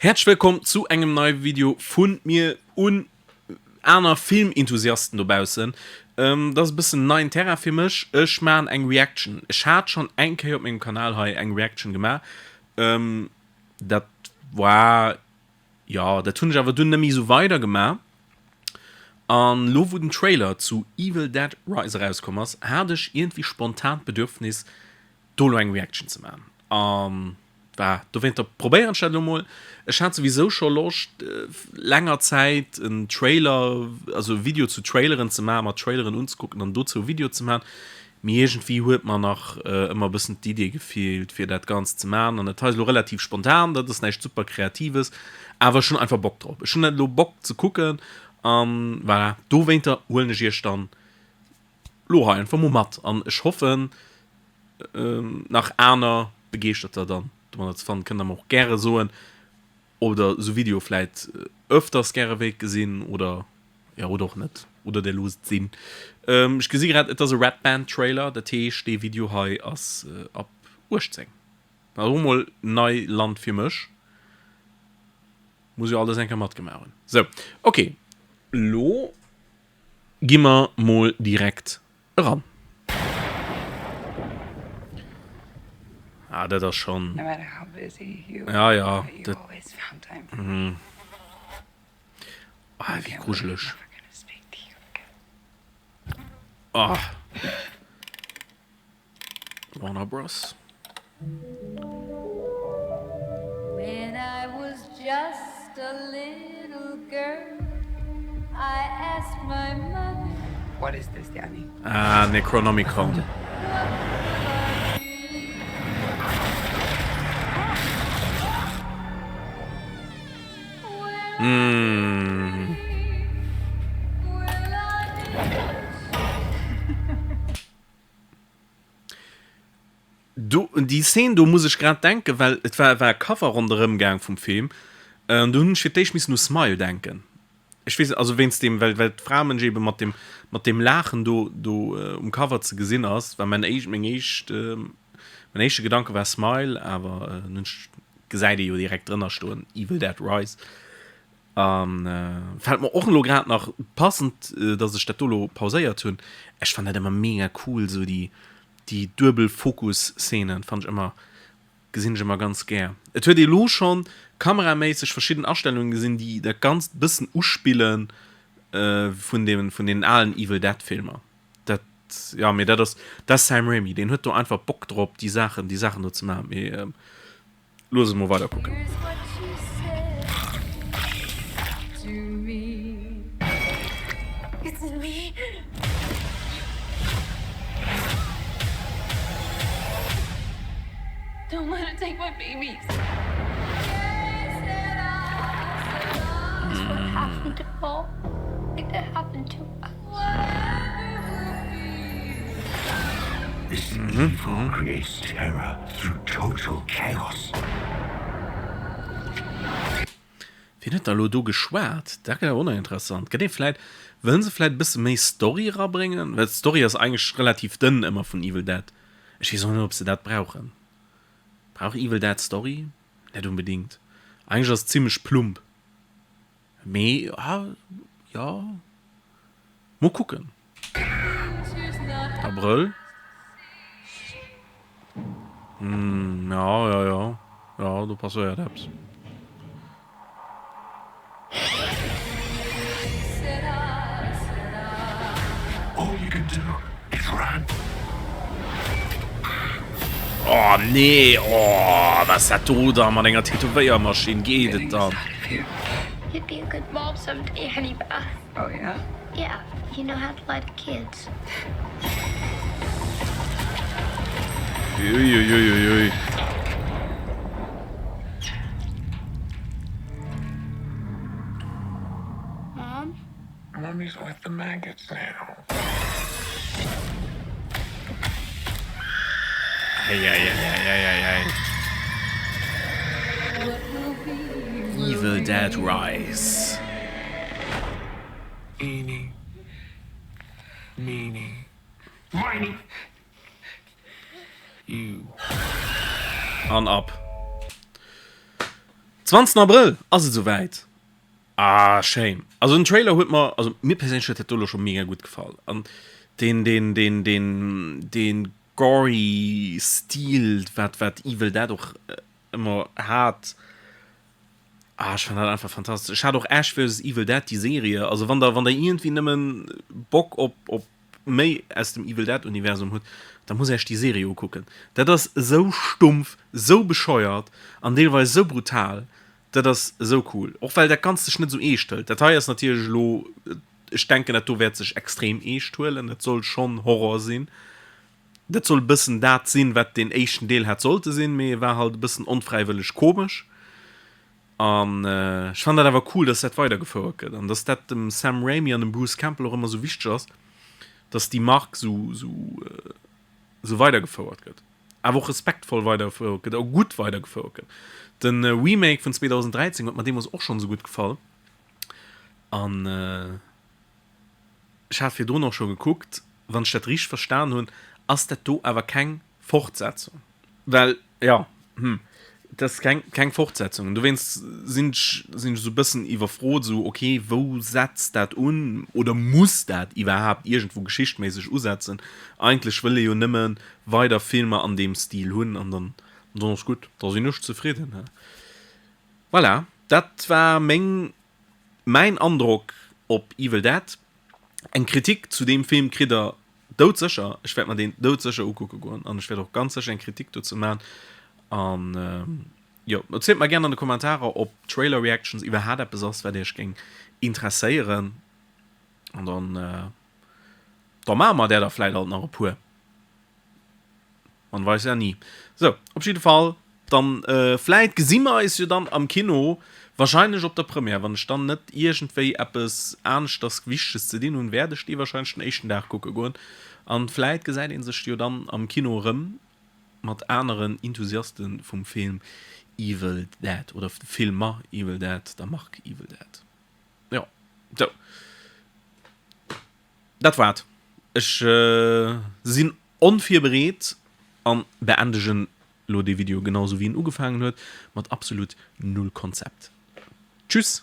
Häerzlech wëllkomm zu engem neie Video vun mir un aner Filmenthusiasten dobaussen. Dat ass e bëssen neien Terrain fir mech. Ech maachen eng Reaction. Ech hat schonn eng Kéier op mengem Kanal hei eng Reaction gemaach. Dat war, jo, dat hunn ech awer dunn net méi esou weider gemaach. An elo wou den Trailer zu Evil Dead Rise erauskomm ass, hat ech iergendwéi spontan d'Bedürfnis do elo eng Reaction ze maachen. An war dowéinter probéieren ech dat elo mol. Ech hat souwisou scho Loscht länger Zäit en Trailer, also e Video zu Traileren ze maachen, mer Traileren unzekucken an dozou e Video ze maachen. Mee iergendwéi huet mer nach ëmmer e bëssen d'Idee gefeelt fir dat Ganzt ze maachen. An dat hei ass elo relativ spontan, dat ass näischt super Kreatives, awer ech hunn einfach Bock drop. Ech hunn dat elo Bock ze kucken an voilà, dowéinter huelen ech iech dann lo hei einfach mol mat an ech hoffen nach aner Begeeschterter dann domadder ze fannen. Kënnt der mer och gäre soen ob der esou Video vläit öfters gäre wéilt gesinn oder jo oder och net oder der loosst et sinn. Ech gesi grad et ass e Red Band Trailer, dat heescht dee Video hei ass ab 18. Dat ass och mol nei Land fir mech, muss jo alles eng Kéier matgemaach hunn. Sou ok lo Gi mer mol direkt eran. Ah, dat ass schon. Ja, ja, dat. Ah, wéi grujeleg. Ah. Warner Bros. When I was just a little girl, I asked my mother. What is this, Danny? Ah, Necronomicon. Mm. Do, un déi Szene do muss ech grad denken, well et war war e Cover ronderëm gaang vum Film, an do hunn ech fir d'éischt missen u Smile denken. Ech weess net, also wéinst deem, well well d'Framensch ebe mat deem mat deem Laachen do do um Cover ze gesinn ass, war mäin éischt meng éischt mäin éischte Gedanke war Smile, awer dann hunn ech gesäit ee jo direkt drënner stoen Evil Dead Rise. An fällt mer och elo grad nach passend, dass ech dat do elo pauséiert hunn, ech fannen dat ëmmer mega cool, esou déi déi duebel Fokus Szenen fannen ech ëmmer, gesinn ech ëmmer ganz gär. Et huet ee elo schonn kameraméisseg verschidden Astellungen gesinn, déi dat ganzt bëssen uspillen vun deem vun deenen alen Evil Dead Filmer. Dat jo, mee dat ass dat ass Sam Raimi, deen huet do einfach Bock drop déi Saachen déi Saachen do ze maachen, mee. Looss mol weider kucken. Wien huet da lo do geschwat? Dat gëtt awer och nach interessant. Gëtt ee vläit, wëllen se vläit e bësse méi Story erabréngen? Well d'Story ass eigentlech relativ dënn ëmmer vun Evil Dead. Ech weess och net, ob se dat brauchen. Brauch Evil Dead Story? Net unbedingt. Eigentlech ass et zimlech plump. Mee jo, mol kucken. Abrëll. Ja, ja, ja. Ja, do passéiert eppes. Oh nee, oh, was dat do da mat enger Tätowéiermaschinn geet et dann? You'd be a good mom someday, Honey Beth. Oh yeah? Yeah, you know how to lie to kids. Uiuiuiui. Mom? Mommy's with the maggots now. Eieieiei. Evil Dead Rise. Eeny, meeny, miny, you. An ab. 20 Abrëll ass et esouwäit. Ah schéin. Also den Trailer huet mer, also mir perséinlech huet dat do elo scho mega gutt gefall. An deen, deen, deen, deen, deen gory Stil, wat, wat Evil Dead och ëmmer hat, ah ech fannen dat einfach fantastesch. Ech hat och Ash vs Evil Dead, déi Serie, also wann der, wann der iergendwéi nëmmen Bock op, op méi aus dem Evil Dead Universum hutt, da musst Iech déi Serie ukucken. Dat ass esou stumpf, esou bescheuert an deelweis esou brutal. Dat ass esou cool. Och well dat Ganzt sech net esou eescht hëlt. Dat hei ass natierlech elo, ech denken dat do wäert sech extrem eescht huelen. Dat soll schonn Horror sinn. Dat soll e bëssen dat sinn, wat deen éischten Deel hätt sollte sinn, mee e war halt e bëssen onfräiwëlleg komesch. An ech fannen dat awer cool, dass dat weidergefouert gëtt an dass dat dem Sam Raimi an dem Bruce Campbell och ëmmer esou wichteg ass, dass déi Mark esou, esou, esou weidergefouert gëtt, awer och respektvoll weidergefouert gëtt a gutt weidergefouert gëtt. De Remake vun 2013 huet mer deemools och schonn esou gutt gefall an ech hat virdrun och scho gekuckt, wann ech dat richteg verstan hunn, ass dat do awer keng Fortsetzung. Well, jo, hm, dat ass keng, keng Fortsetzung. Dowéinst sinn ech, sinn ech esou e bëssen iwwerfrot, esou, ok, wou setzt dat un? Oder muss dat iwwerhaapt iergendwou geschichtméisseg usetzen? Eigentlech wëll ee jo nëmme weider Filmer an deem Stil hunn an dann, dann ass gutt, da sinn ech zefridden, he. Voilà, dat war meng, mäin Androck op Evil Dead. Eng Kritik zu deem Film kritt der Doudsécher, ech wäert mer deen doudsécher ukucke goen an ech wäert och ganz sécher eng Kritik dozou man. An jo, erzielt mer gären an de Kommentarer ob Trailer Reactions iwwerhaat eppes ass wat iech géing interesséieren an dann da maache mer där der vläit alt nach e puer. Man weiß ja nie. Sou, op jidde Fall, dann vläit gesi mer eis jo dann am Kino, wahrscheinlech op der Première. Wann ech dann net iergendwéi eppes aneschters Wichteges ze dinn hunn, wäert ech déi wahrscheinlech den éischten Dag kucke goen. An vläit gesäit ee sech jo dann am Kino erëm mat aneren Enthusiaste vum Film Evil Dead oder Filmer Evil Dead, der Mark Evil Dead. Jo, sou. Dat war et. Ech sinn onvirbereet an beendegen lo dee Video genau sou wéi en ugefaangen huet, mat absolut null Konzept. Tschüss!